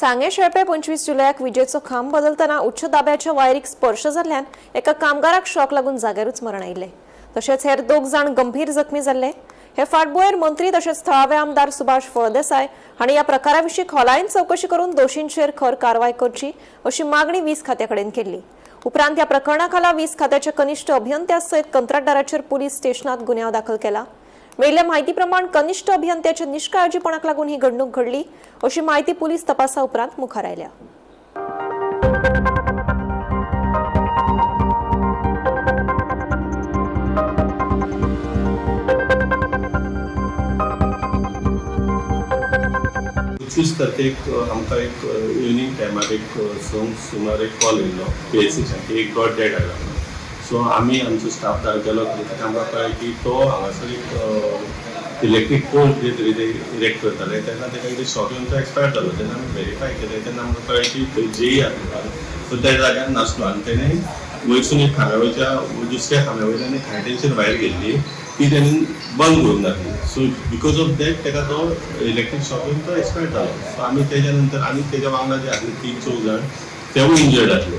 सांगे शेळपे 25 जुलयाक विजेचो खांब बदलतना उच्च दाब्याच्या वायरीक स्पर्श जाल्ल्यान एका कामगाराक शॉक लागून जाग्यारूच मरण आयिल्लें. तशेंच हेर 2 जाण गंभीर जखमी जाल्ले. हे फाटभुंयेर मंत्री तशेंच थळावे आमदार सुभाष फळदेसाय हांणी ह्या प्रकारा विशीं खोलायेन चवकशी करून दोशींचेर खर कारवाय करची अशी मागणी वीज खात्या कडेन केल्ली. उपरांत ह्या प्रकरणा खाला वीज खात्याच्या कनिष्ठ अभियंत्या सयत कंत्राटदाराचेर पुलीस स्टेशनात गुन्यांव दाखल केला. मेळिल्ल्या माहिती प्रमाण कनिष्ठ अभियंत्याच्या निष्काळजीपणाक लागून ही घडणूक घडली अशी माहिती पुलीस तपासा उपरांत मुखार आयल्या. पंचवीस तारखेक आमकां एक इवनींग टायमार एक 6 सुमार एक कॉल येयल्लो पीएचसीच्यान की एक ब्रॉड डेड आयला म्हणून. सो आमी आमचो स्टाफ गेलो कितें आमकां कळ्ळें की तो हांगासर एक इलेक्ट्रीक पोल कितें तरी ते इरेक्ट करताले तेन्ना ताका कितें शॉक येवन तो एक्सपायर जालो. तेन्ना आमी वेरीफाय केलें तेन्ना आमकां कळ्ळें की थंय जेई आसलो तो त्या जाग्यार नासलो आनी तेणें वयरसून एक खांब्या वयच्या दुसऱ्या खांब्या वयल्यान एक हाय टेन्शन वायर घेतली ती तेणें बंद करूंक नासली. सो because of that ताका तो इलेक्ट्रीक शॉक येवन तो एक्सपायर जालो. सो आमी तेज्या नंतर आनी तेज्या वांगडा जे आसले 3-4 जाण तेवूय इंजर्ड आसले.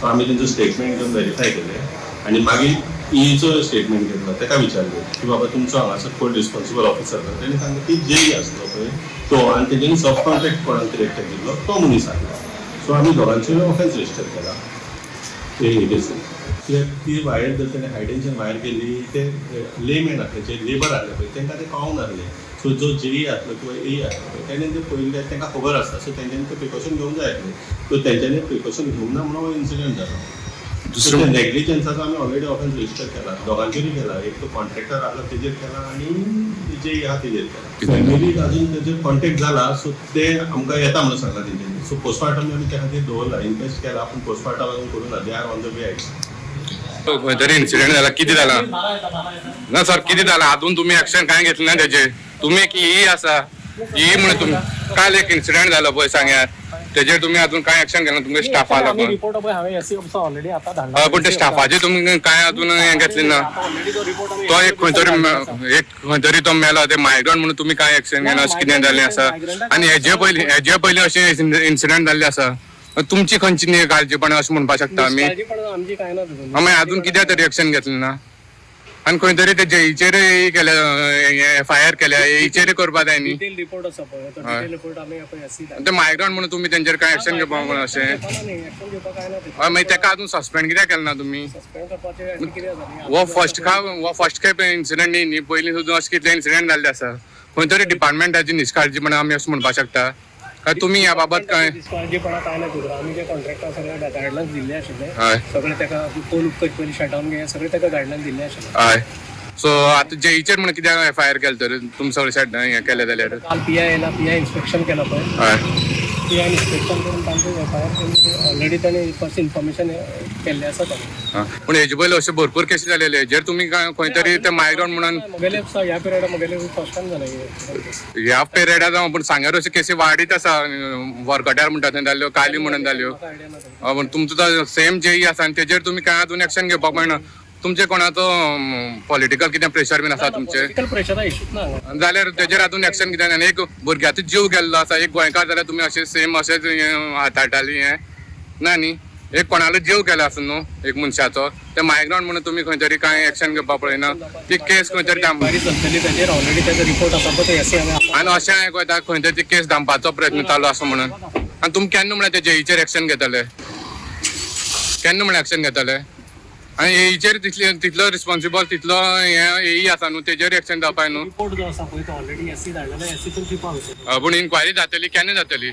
सो आमी तेंचो स्टेटमेंट घेवन वेरीफाय केलें आनी मागीर ईचो स्टेटमेंट घेतलो. ताका विचारलें की बाबा तुमचो हांगासर कोण रिस्पॉन्सिबल ऑफिसर आसा. तेणें सांगलें की जेई आसलो पळय तो आनी तेज्यानी सब कॉन्ट्रॅक्ट कोणाक तरी एकट्याक दिल्लो तो मनीस आसलो. सो आमी दोगांचेरूय ऑफेन्स रजिस्टर केला. ते ती वायर जर तेणें हाय टेन्शन वायर केली ते लेमॅन आसले जे लेबर आसले पळय तांकां ते कळोंक नासलें. सो जो जेई आसलो किंवा ए आसलो पळय तेणें ते पळयल्लें तांकां खबर आसता. सो तेंच्यांनी ते प्रिकॉशन घेवंक जाय आसलें. सो तेंच्यांनी प्रिकॉशन घेवंक ना म्हणून हो इन्सिडंट जालो. दुसरें नेग्लिजन्साचो आमी ऑलरेडी ऑफेन्स रजिस्टर केला, दोगांचेरूय केला. एक तो कॉन्ट्रॅक्टर आसलो तेजेर केला आनी जेई आहा तेजेर केला. फॅमिलीक अजून तेजेर कॉन्टेक्ट जाला. सो ते आमकां येता म्हणून सांगला तेंच्यांनी. सो पोस्टमार्टम आमी त्या खातीर दवरला, इन्क्वेस्ट केला पूण पोस्टमार्टम अजून करूं ना. They are on the way. खंय तरी इन्सिडेंट जाला, कितें जाला ना सर, कितें जाला अजून तुमी एक्शन कांय घेतलें ना तेजेर. तुमी एक ई आसा, ई म्हणून तुमी काल एक इन्सिडेंट जालो पळय सांग्यार, तेजेर तुमी अजून कांय एक्शन घेतलें तुमच्या स्टाफा लागून. रिपोर्ट पळय हांवें एसी ऑफिसर ऑलरेडी आतां धाडला. हय, पूण ते स्टाफाचे तुमी कांय अजून हें घेतलें ना. तो एक खंय तरी एक खंय तरी तो मेलो ते मायग्रंट म्हणून तुमी कांय एक्शन घेना अशें कितें जालें आसा. आनी हेजे पयलीं अशें इन्सिडेंट जाल्ले आसा. तुमची खंयची काळजीपणा अशें म्हणपाक शकता आमी. आमची कांय ना. मागीर अजून कित्याक तरी एक्शन घेतलें ना आनी खंय तरी ते जेईचेर केल्या, एफआयआर केल्या, एईचेर करपा जाय न्ही. डिटेल रिपोर्ट आसा पळय, तो डिटेल रिपोर्ट आमी पळय एसी. ते मायग्रंट म्हणून तुमी तेंचेर कांय एक्शन घेवपाक म्हणून अशें. एक्शन घेवपाक काय ना. हय, मागीर तेका अजून सस्पेंड कित्याक केलें ना तुमी? सस्पेंड करपाचें कितें आसा? हो फर्स्ट खेप इन्सिडंट न्ही न्ही, पयलीं सुद्दां अशें कितले इन्सिडंट जाल्ले आसा. खंय तरी डिपार्टमेंटाची निश्काळजीपणा आमी अशें म्हणपाक शकता. काय तुमी ह्या बाबत काय निश्काळजीपणा काय ना तितून. आमी जे कॉन्ट्रॅक्टर सगळे गायडलायन्स दिल्ले आशिल्ले. हय. सगळे ताका पोल उपकट पयलीं शटडावन घे, सगळे ताका गायडलायन्स दिल्ले आशिल्ले. हय, सो आतां जेईचेर म्हणून कित्याक एफआयआर केलें तर तुमी सगळे शट हें केलें जाल्यार? काल पीआय येयला, पीआय इन्स्पेक्शन केला पळय. हय. पीआय इन्स्पेक्शन करून तांचे एफआयआर ऑलरेडी ताणें फर्स्ट इन्फॉर्मेशन केल्लें आसा ताणें. पूण हेजे पयलीं अशे भरपूर केसी जालेले हेजेर तुमी खंय तरी ते मायग्रंट म्हणून. म्हगेले ह्या पिरियडा म्हगेले फर्स्ट टायम जालें. ह्या पिरियडा जावं पूण सांग्यार अश्यो केसी वाडीत आसा. वरकट्यार म्हणटा थंय जाल्यो, काली म्हणून जाल्यो. पूण तुमचो तो सेम जेई आसा आनी तेजेर तुमी कांय अजून एक्शन घेवपाक मेळना. तुमचे कोणाचो पॉलिटिकल कितें प्रेशर बीन आसा तुमचेर? पॉलिटिकल प्रेशरा इशूच ना. जाल्यार तेजेर अजून एक्शन कित्याक ना? एक भुरग्याचो जीव गेल्लो आसा, एक गोंयकार जाल्यार तुमी अशें सेम अशेंच हाताळटाली हें ना न्ही. एक कोणालो जीव गेला आसा न्हू एक मनशाचो, ते मायग्रंट म्हणून तुमी खंय तरी कांय एक्शन घेवपाक पळयना. ती केस खंय तरी इन्क्वायरी चलतली ताजेर, ऑलरेडी ताजो रिपोर्ट आसा पळय तो एसी हांवें. आनी अशें आयकता खंय तरी ती केस धांपपाचो प्रयत्न चालू आसा म्हणून. आनी तुमी केन्ना म्हळ्यार ते जेईचेर एक्शन घेतले, केन्ना म्हळ्यार एक्शन घेतले? आनी एईचेर तितलो रिस्पॉन्सिबल तितलो हें एई आसा न्हू, तेजेर एक्शन जावपाक न्हू. रिपोर्ट जो आसा पळय तो ऑलरेडी एसी धाडलेलो, एसीतून चिंतपाक. पूण इन्क्वायरी जातली केन्ना जातली?